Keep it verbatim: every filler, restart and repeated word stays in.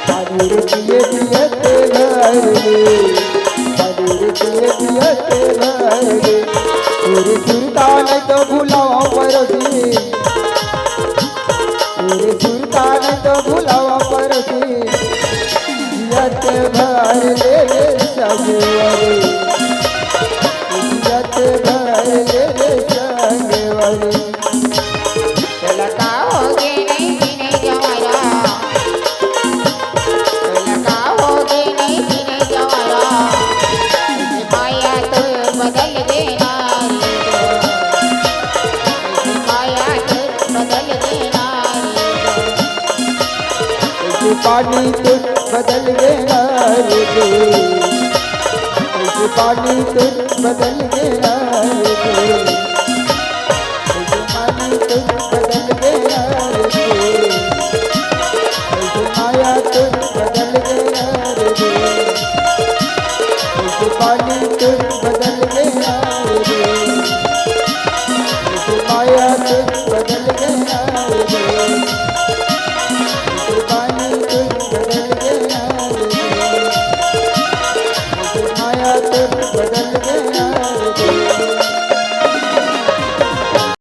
पानी रे पिए पिए ते घर ले, पानी रे पिए पिए ते घर ले। तेरे सुरता नहीं तो भुलावा परोसी, तेरे सुरता नहीं तो भुलावा परोसी। जियत भर ले रे संगवारी, जियत भर ले रे संगवारी। तोला का होगे नहीं जीने जवारा, तोला का होगे नहीं जीने जवारा। माया तो बदल देना रे, माया तो बदल देना रे। पानी तो बदल देना रे, पानी तो बदल देना रे।